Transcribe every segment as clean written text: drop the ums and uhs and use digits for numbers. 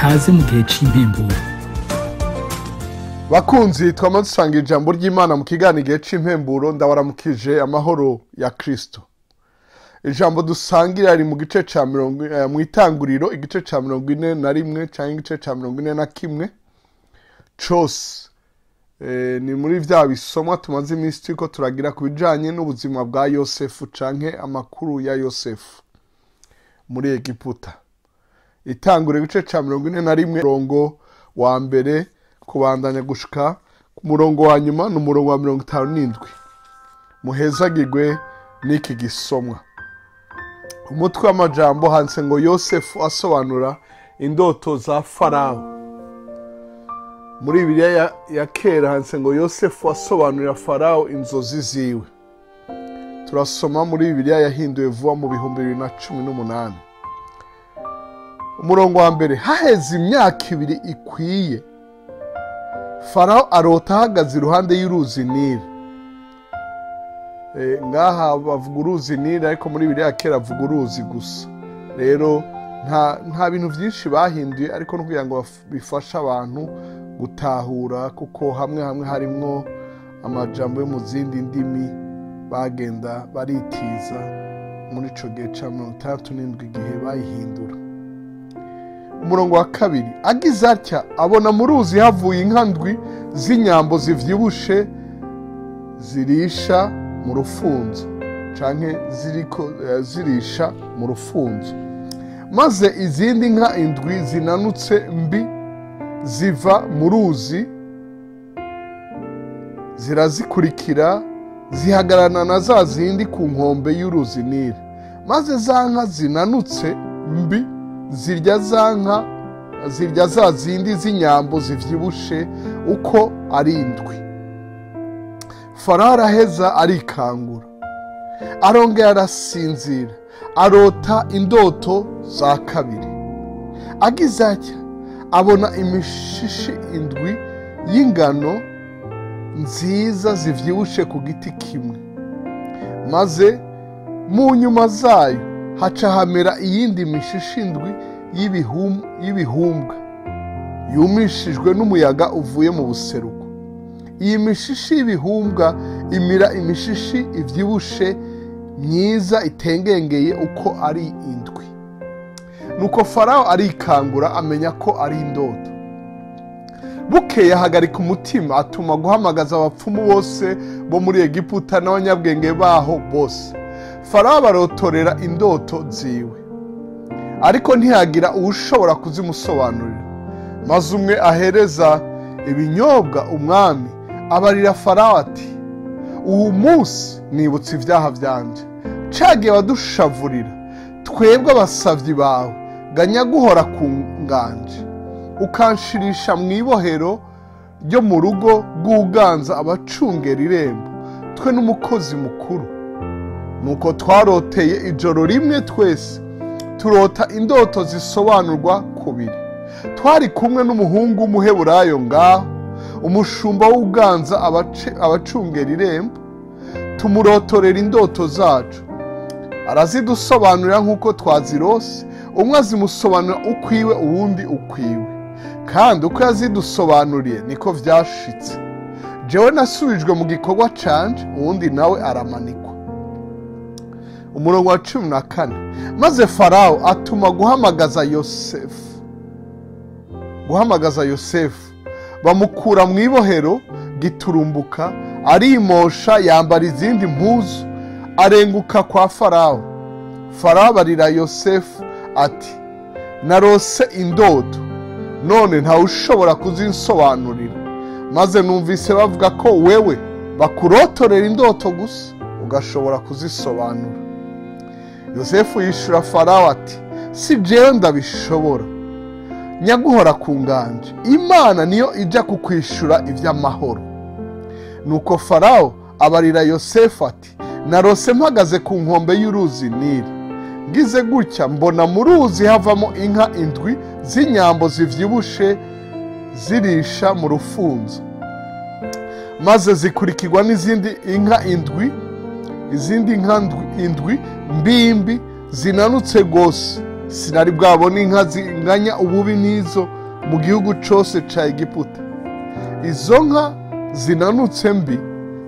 Kaze mu gihe c'impemburo. Bakunzi twama dusanga ijambo ry'Imana mu kiganiro igihe c'impemburo, ndabaramukije amahoro ya Kristo. Ijambo dusangira riri mu gice ca mirongo, mu itanguriro igice ca 41 canke igice ca 41 cose. Ni muri vya bisomwa tumaze iminsi turiko turagira ku bijanye n'ubuzima bwa Yosefu canke amakuru ya Yosefu muri Egiputa. Itanguriro igice ca 41 murongo wa mbere kubandanya gushika ku murongo wa nyuma ni umurongo wa 57. Muhezagirwe n'iki gisomwa. Umutwe w'amajambo handitse ngo Yosefu asobanura indoto za Farawo. Muri Bibiliya ya kera handitse ngo Yosefu asobanurira Farawo inzozi ziwe. Turasoma muri Bibiliya yahinduwe vuba mu 2018. Umurongo wa mbere: haheze imyaka 2 ikwiye, Farawo arota ahagaze iruhande y'uruzi Nili. Ngaha bavuga uruzi Nili, ariko muri Bibiliya ya kera bavuga uruzi gusa. Rero nta bintu vyinshi bahinduye, ariko no kugira ngo bifashe abantu gutahura, kuko hamwe hamwe harimwo amajambo yo mu zindi ndimi bagenda baritiza muri ico gihe ca 67 igihe bayihindura. Umurongo wa kabiri: agize atya abona mu ruzi havuye inka ndwi z'inyambo zivyibushe zirisha mu rufunzo, canke ziriko zirisha mu rufunzo, maze izindi nka indwi zinanutse mbi ziva mu ruzi zirazikurikira, zihagararana na za zindi ku nkombe y'uruzi Nili. Maze za nka zinanutse mbi zirya za nka, zirya za zindi z'inyambo zivyibushe uko ari indwi. Farawo araheza arikangura, arongera arasinzira, arota indoto za kabiri. Agize atya abona imishishi indwi y'ingano nziza zivyibushe ku giti kimwe, maze mu nyuma zayo haca hamera iyindi mishishi indwi y'ibihumbwa yumishijwe n'umuyaga uvuye mu buseruko. Iyi mishishi y'ibihumbwa imira imishishi ivyibushe myiza itengengeye uko ari indwi. Nuko Farawo arikangura amenya ko ari indoto. Bukeye ahagarika umutima, atuma guhamagaza abapfumu bose bo muri Egiputa n'abanyabwenge baho bose. Farawo abarotorera indoto ziwe, ariko ntiyagira uwushobora kuzimusobanurira. Maze umwe ahereza ibinyobwa umwami, abarira Farawo ati: uwu munsi nibutse ivyaha vyanje, cagiye badushavurira twebwe abasavyi bawe, ganya guhora ku nganje, ukanshirisha mw'ibohero ryo mu rugo rw'uganza abacungera irembo, twe n'umukozi mukuru. Nuko twaroteye ijoro rimwe twese, turota indoto zisobanurwa kubiri. Twari kumwe n'umuhungu w'umuheburayo ngaho, umushumba w'uganza abacungera irembo, tumurotorera indoto zacu, arazidusobanurira nk'uko twazirose. Umwe azimusobanurira ukwiwe, uwundi ukwiwe, kandi uko yazidusobanuriye niko vyashitse. Jewe nasubijwe mu gikorwa canje, uwundi nawe aramanikwa. Umurongo wa 14: maze Farawo atuma guhamagaza Yosefu, bamukura mu ibohero giturumbuka, arimosha, yambara izindi mpuzu, arenguka kwa Farawo. Farawo abarira Yosefu ati: narose indoto, none ntawushobora kuzinsobanurira. Maze numvise bavuga ko wewe bakurotorera indoto gusa, ugashobora kuzisobanura. Yosefu yishura Farawo ati: si jewe ndabishobora, nyaguhora ku nganje, Imana niyo ija kukwishura ivy'amahoro. Nuko Farawo abarira Yosefu ati: narose mpagaze ku nkombe y'uruzi Nili, ngize gutya mbona mu ruzi havamo inka indwi z'inyambo zivyibushe zirisha mu rufunzo, maze zikurikirwa n'izindi inka indwi, izindi nka indwi mbimbi zinanutse gose. Sinari bwabona inka zinganya ububi n'izo mu gihugu cose ca Egiputa. Izo nka zinanutse mbi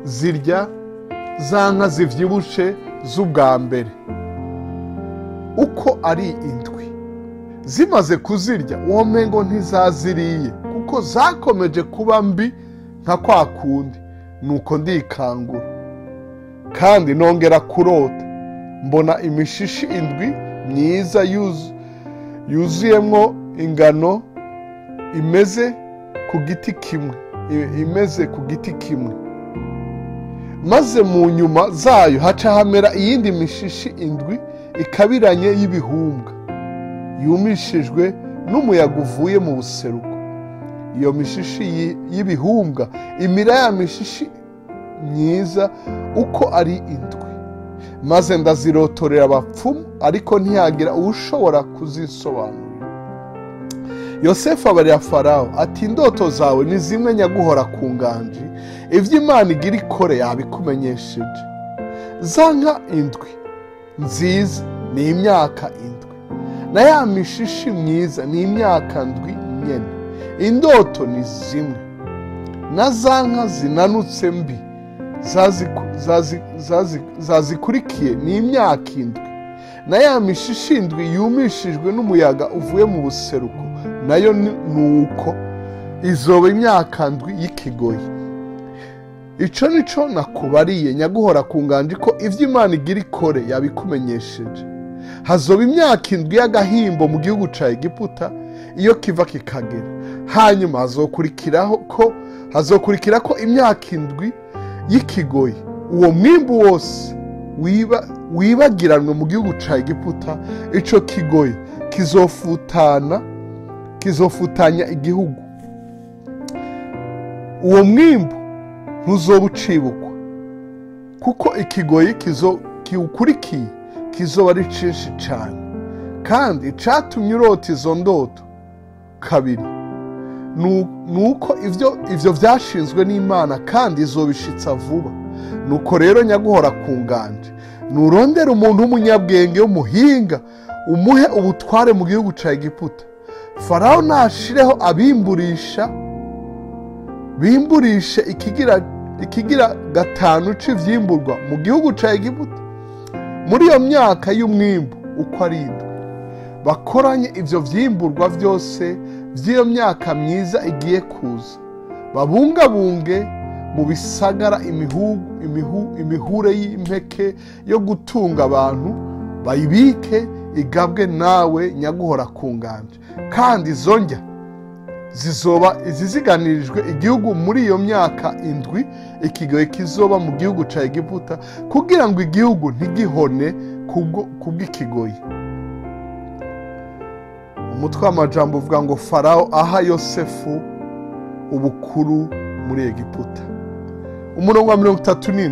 zirya za nka zivyibushe z'ubwa mbere uko ari indwi. Zimaze kuzirya womengo ntizaziriye, kuko zakomeje kuba mbi nka kwa kundi. Nuko ndikangura kandi nongera kurota, mbona imishishi indwi myiza yuzuyemwo ingano imeze ku giti kimwe, imeze ku giti kimwe. Maze mu nyuma zayo haca hamera iyindi mishishi indwi ikabiranye y'ibihumbwa yumishijwe n'umuyaga uvuye mu buseruko. Iyo mishishi y'ibihumbwa imira ya mishishi myiza uko ari indwi. Maze ndazirotorera abapfumu, ariko ntiyagira ushobora kuzisobanurira. Yosefu abarira Farawo ati: indoto zawe ni zimwe nyaguhora ku nganji, ivyo Imana igira ikore yabikumenyesheje. Za nka indwi nziza ni imyaka indwi, na ya mishishi myiza ni imyaka ndwi nyene. Indoto ni zimwe, na za nka zinanutse mbi zazikurikiye ni imyaka indwi, na ya mishishi indwi yumishijwe n'umuyaga uvuye mu buseruko nayo nuko izoba imyaka ndwi y'ikigoyi. Ico nico nakubariye nyaguhora ku nganji, ko ivyo Imana igira ikore yabikumenyesheje. Hazoba imyaka indwi y'agahimbo mu gihugu ca Egiputa iyo kiva kikagera. Hanyuma hazokurikira ko imyaka indwi y'ikigoyi. Uwo mwimbu wose wibagiranwe mu gihugu ca Egiputa, ico kigoyi kizofutanya igihugu. Uwo mwimbu ntuzoba ucibukwa, kuko ikigoyi kiwukurikiye kizoba ari cinshi cane. Kandi icatumye urota izo ndoto kabiri nuko ivyo vyashinzwe n'Imana, kandi izobishitsa vuba. Nuko rero nyaguhora ku nganje, nurondera umuntu w'umunyabwenge w'umuhinga, umuhe ubutware mu gihugu ca Egiputa. Farawo nashireho abimburisha bimburishe ikigira gatanu c'ivyimburwa mu gihugu ca Egiputa muri iyo myaka y'umwimbu uko ari indwi. Bakoranye ivyo vyimburwa vyose vy'iyo myaka myiza igiye kuza, babungabunge mu bisagara imihure y'impeke yo gutunga abantu, bayibike igabwe nawe nyaguhora ku nganje. Kandi izo ndya zizoba iziziganirijwe igihugu muri iyo myaka indwi ikigoyi kizoba mu gihugu ca Egiputa, kugira ngo igihugu ntigihone kubw'ikigoyi. Umutwe w'amajambo uvuga ngo Farawo aha Yosefu ubukuru muri Egiputa. Umurongo wa 37.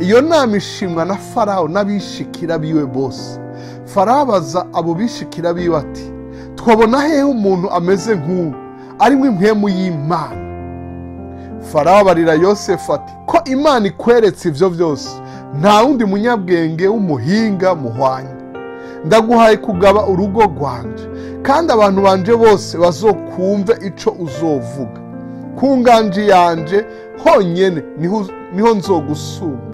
Iyo nama ishimwa na Farawo n'abishikira biwe bose. Farawo abaza abo bishikira biwe ati: twabona hehe umuntu ameze nk'ubu arimwo impwemu y'Imana? Farawo abarira Yosefu ati: ko Imana ikweretse ivyo vyose, nta wundi munyabwenge w'umuhinga muhwanye. Ndaguhaye kugaba urugo rwanje, kandi abantu banje bose bazokumve ico uzovuga. Ku nganji yanje honyene niho nzogusumba.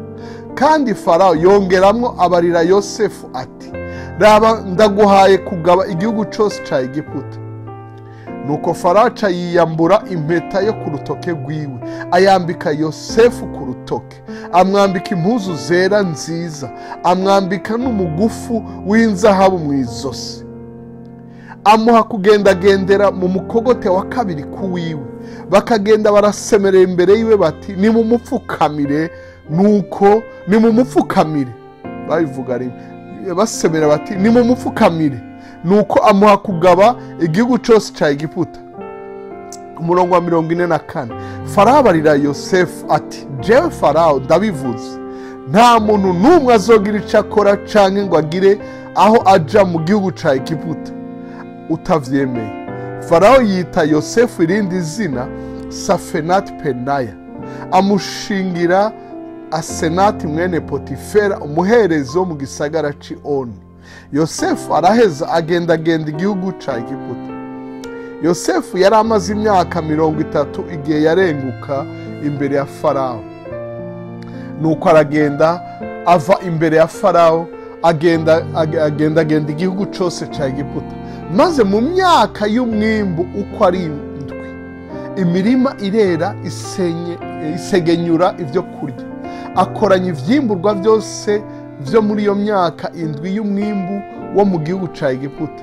Kandi Farawo yongeramwo abarira Yosefu ati: raba ndaguhaye kugaba igihugu cose ca Egiputa. Nuko Farawo aca yiyambura impeta yo ku rutoke rwiwe, ayambika Yosefu ku rutoke, amwambika impuzu zera nziza, amwambika n'umugufu w'inzahabu mw'izosi, amuha kugendagendera mu mukogote wa kabiri kuwiwe. Bakagenda barasemerera imbere yiwe bati: nimumupfukamire. Nuko nimumupfukamire, babivuga rimwe basemera bati: nimumupfukamire. Nuko amuha kugaba igihugu cose ca Egiputa. Umurongo wa 44. Farawo abarira Yosefu ati: jewe Farawo ndabivuze, nta muntu n'umwe azogira ico akora canke ngo agire aho aja mu gihugu ca Egiputa utavyemeye. Farawo yita Yosefu irindi zina, Safenati Penaya, amushingira Asenati mwene Potifera, umuherezi wo mu gisagara c'i Oni. Yosefu araheza agendagenda igihugu ca Egiputa. Yosefu yari amaze imyaka 30 igihe yarenguka imbere ya Farawo. Nuko aragenda ava imbere ya Farawo, agenda agenda agenda igihugu cyose cya Egiputa. Maze mu myaka y'umwimbu uko ari indwi, imirima irera isegenyura ibyo kurya. Akoranya ivyimburwa byose byo muri iyo myaka indwi y'umwimbu wo mu gihugu cya Egiputa,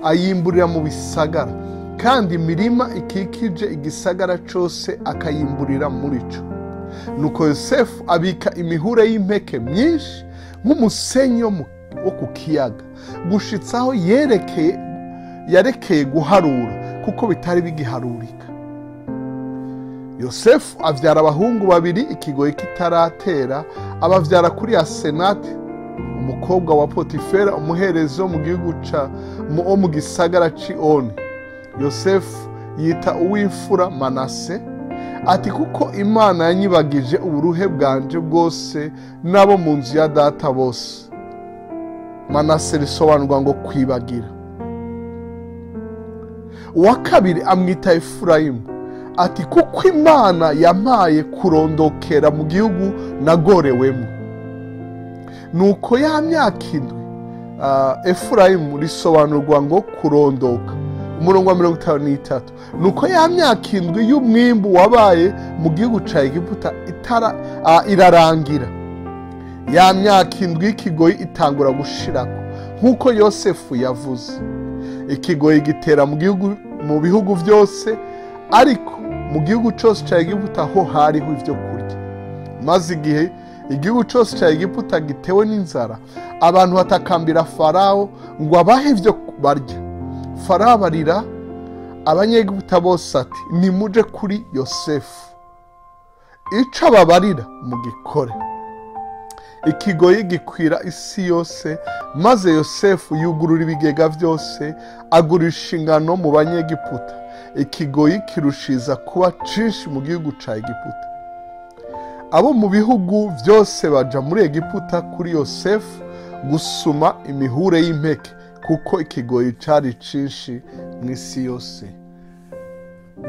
ayimburira mu bisagara, kandi imirima ikikije igisagara cyose akayimburira muri cyo. Nuko Yosefu abika imihure y'impeke myinshi nk'umusenyi wo ku kiyaga, gushitsaho yarekeye guharura, kuko bitari bigiharurika. Yosefu avyara abahungu babiri ikigoyi kitaratera, abavyara kuri Asenati umukobwa wa Potifera umuherezi wo mu gihugu wo mu gisagara c'Oni. Yosefu yita uw'imfura Manase, ati kuko Imana yanyibagije uburuhe bwanje bwose n'abo mu nzu ya data bose. Manase risobanurwa ngo kwibagira. Uwa kabiri amwita Efurayimu, ati kuko Imana yampaye kurondokera mu gihugu nagorewemo. Nuko ya myaka indwi, Efurayimu risobanurwa ngo kurondoka. Umurongo wa 53. Nuko ya myaka indwi y'umwimbu wabaye mu gihugu ca Egiputa irarangira. Ya myaka indwi y'ikigoyi itangura gushirako, nk'uko Yosefu yavuze. Ikigoyi gitera mu bihugu byose, ariko mu gihugu cyose cya Egiputa ho hariho ibyo kurya. Maze igihe igihugu cyose cya Egiputa gitewe n'inzara, abantu batakambira Farawo ngo abahe ibyo barya. Farawo abarira abanyegiputa bose ati nimuje kuri Yosefu, ico ababarira mugikore. Ikigoyi gikwira isi yose, maze Yosefu yugurura ibigega byose, agurisha ingano mu banyegiputa. Ikigoyi kirushiza kuba cinshi mu gihugu ca Egiputa. Abo mu bihugu byose baja muri Egiputa kuri Yosefu gusuma imihure y'impeke, kuko ikigoyi cari cinshi mw'isi yose.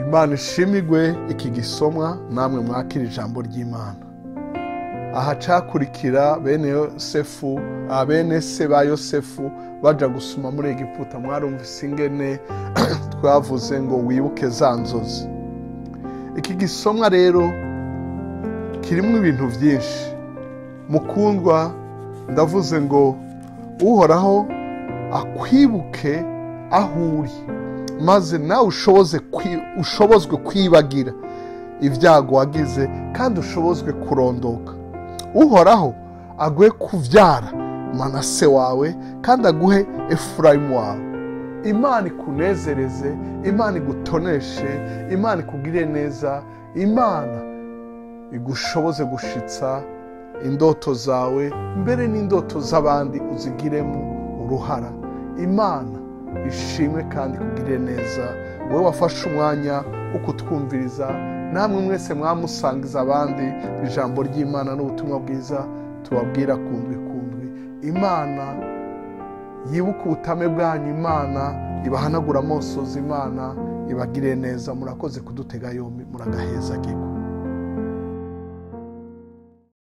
Imana ishimigwe iki gisomwa, namwe mwakira ijambo ry'Imana. Aha cakurikira bene Yosefu, bene se ba Yosefu baja gusuma muri Egiputa. Mwarumvise ingene twavuze ngo wibuke za nzozi. Iki gisomwa rero kirimo ibintu byinshi. Mukundwa, ndavuze ngo Uhoraho akwibuke aho uri, maze nawe ushobozwe kwibagira ibyago wagize, kandi ushobozwe kurondoka. Uhoraho aguhe kuvyara Manase wawe, kandi aguhe Efurayimu wawe. Imana ikunezereze, Imana igutoneshe, Imana ikugire neza, Imana igushoboze gushitsa indoto zawe, mbere n'indoto z'abandi uzigiremo uruhara. Imana ishimwe kandi ikugirire neza. Wowe wafashe umwanya wo kutwumviriza, namwe mwese mwamusangiza abandi ijambo ry'Imana n'ubutumwa bwiza tubabwira kundwi kundwi. Imana yibuke ubutame bwanyu, Imana ibahanagura amosozi, Imana ibagire neza. Murakoze kudutega yombi, muragaheza kigwa.